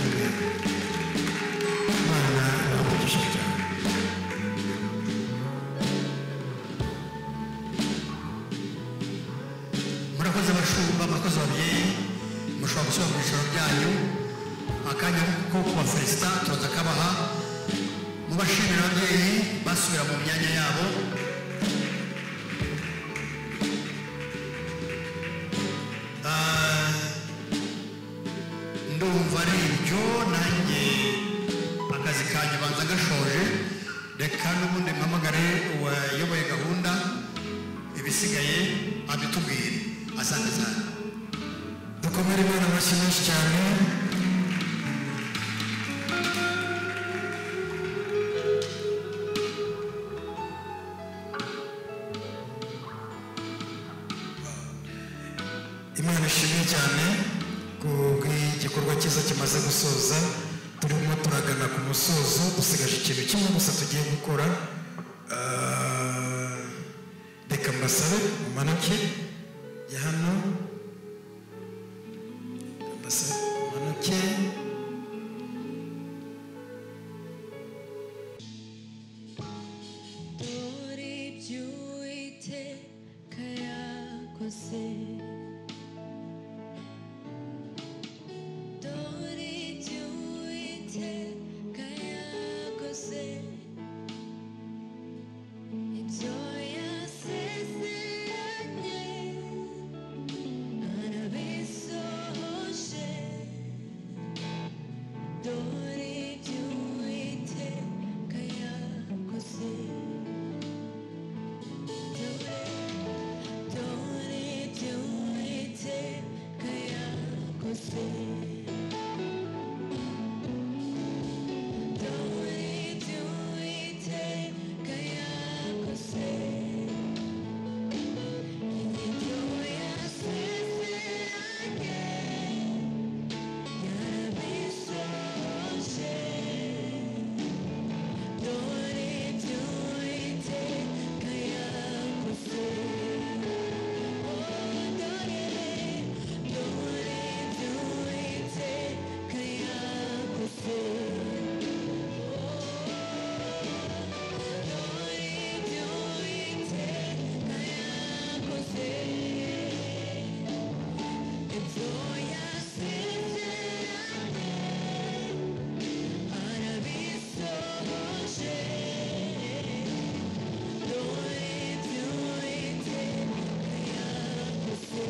H: Amen. Imana ibahe umugisha cyane.
E: Murakoze abashumba, murakoze ababyeyi, mushobora gusubira mu byicaro byanyu. Akanya ko kubafelisita turaza kabaha. Mubashimira ababyeyi basubira mu myanya yabo. Ndumva ari ibyo, nanjye akazi kanjye banza gashoje. Reka n'ubundi mpamagare uwayoboye gahunda, ibisigaye abitubwire. Asante cyane.
H: Dukomere Imana amashyi menshi cyane. cyiza kimaze gusoza, turimo turagana ku musozo, dusigaje ikintu kimwe gusa tugiye gukora. Reka mbasabe mumanuke ya hano, mbasabe mumanuke.
D: Dore ibyo Uwiteka yakoze, dore ibyo Uwiteka yakoze, ibyo yasezeranye arabisohoje. Dore ibyo Uwiteka yakoze, dore ibyo Uwiteka yakoze, dore ibyo Uwiteka yakoze, ibyo yasezeranye yarabisohoje. Dore ibyo Uwiteka yakoze, oh dore, dore ibyo Uwiteka yakoze, dore ibyo Uwiteka yakoze, ibyo yasezeranye arabisohoje. Dore ibyo Uwiteka yakoze.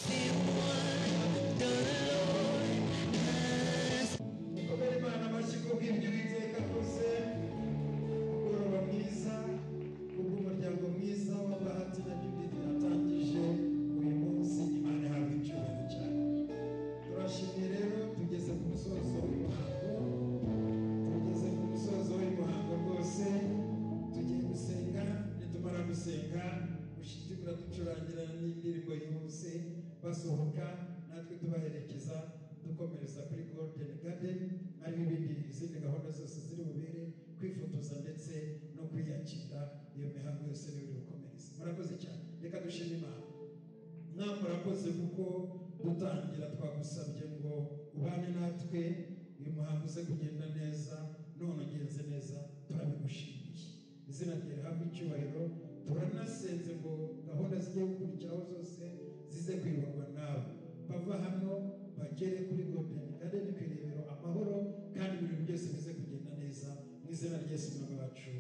D: See what the Lord has.
C: Mukomere Imana amashyi kubw'ibyo Uwiteka akoze. Umugoroba mwiza kubw'umuryango mwiza wa Bahati na Judith yatangije uyu munsi. Imana ihabwa icyubahiro cyane. Turashimye rero, tugeze ku musozo w'umuhango, tugeze ku musozo w'umuhango rwose. Tugiye gusenga, nitumara gusenga mushiti muraducurangira n'indirimbo yihuse basohoka, natwe tubaherekeza dukomereza kuri Golden Garden, ariho ibindi izindi gahunda zose ziri bubere, kwifotoza ndetse no kwiyakira. Iyo mihango yose niyo iri bukomereze. Murakoze cyane, reka dushime Imana. Mwami murakoze kuko dutangira twagusabye ngo ubane natwe, uyu muhango uze kugenda neza, none ugenze neza, turabigushimiye. Izina ryawe rihabwe icyubahiro. Turanasenze ngo gahunda zigiye gukurikiraho zose zize kuyoborwa nawe, bava hano bagere kuri Golden Garden ku irebero amahoro, kandi ibintu byose bize kugenda neza mu izina rya Yesu Umwami wacu,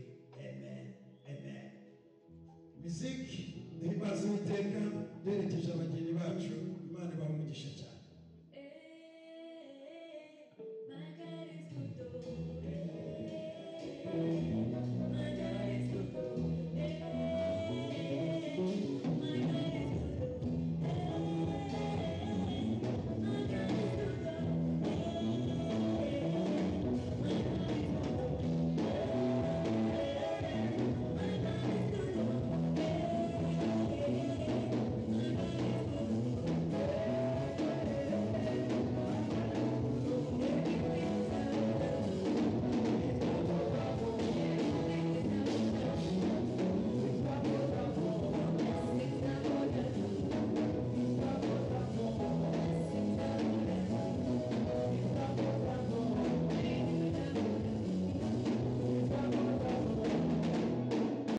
C: amen, amen. Miziki duhimbaze Uwiteka duherekeje.